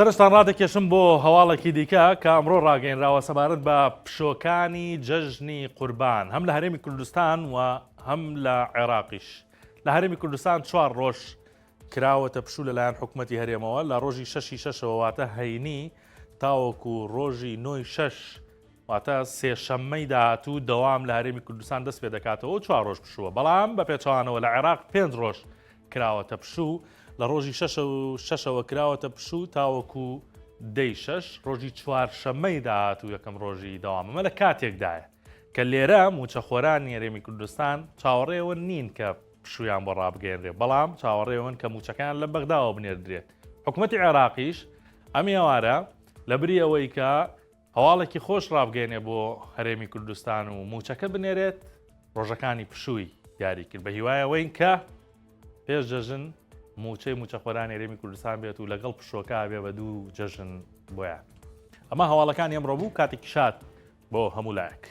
سەرنجتان ڕادەکێشم بۆ هەواڵێکی دیکە کە ئەمڕۆ ڕاگەیەنراوە سەبارەت بە پشۆکانی جەژنی قوربان هەم لە هەرێمی کوردستان و هەم لە عێراقیش. لە هەرێمی کوردستان چوار ڕۆژ کراوەتە پشوو لەلایەن حکوومەتی هەرێمەوە لە ڕۆژی شەشی شەشەوە واتە هەینی تاوەکو ڕۆژی نۆی شەش واتە سێشەممەی داهاتوو دەوام لە هەرێمی کوردستان دەست پێ دەکاتەوە و چوار ڕۆژ پشووە، بەڵام بە پێچەوانەوە لە عێراق پێنج ڕۆژ کراوەتە پشوو، لە ڕۆژی شەشەوە کراوەتە پشوو تاوەکو دەی شەش، ڕۆژی چوارشەممەی داهاتوو یەکەم ڕۆژی دەوام. ئەمە لە کاتێکدایە کە لێرە مووچەخۆرانی هەرێمی کوردستان چاوەڕێوە نین کە پشوویان بۆ ڕابگەیەنرێت، بەڵام چاوەڕێوەن کە مووچەکەیان لە بەغداوە بنێردرێت. حکومەتی عێراقیش ئەم ئێوارە لەبری ئەوەی کە هەواڵێکی خۆش ڕابگەیەنێ بۆ هەرێمی کوردستان و مووچەکە بنێرێت، ڕۆژەکانی پشووی دیاری کرد. بە هیوای ئەوەین کە پێش جەژن مووچەی مووچەخۆرانی هەرێمی کوردستان بێت و لەگەڵ پشووەکە بێ بە دوو جەژن بۆیان. ئەمە هەواڵەکانی ئەمڕۆ بوو، کاتێکی شاد بۆ هەموو لایەک.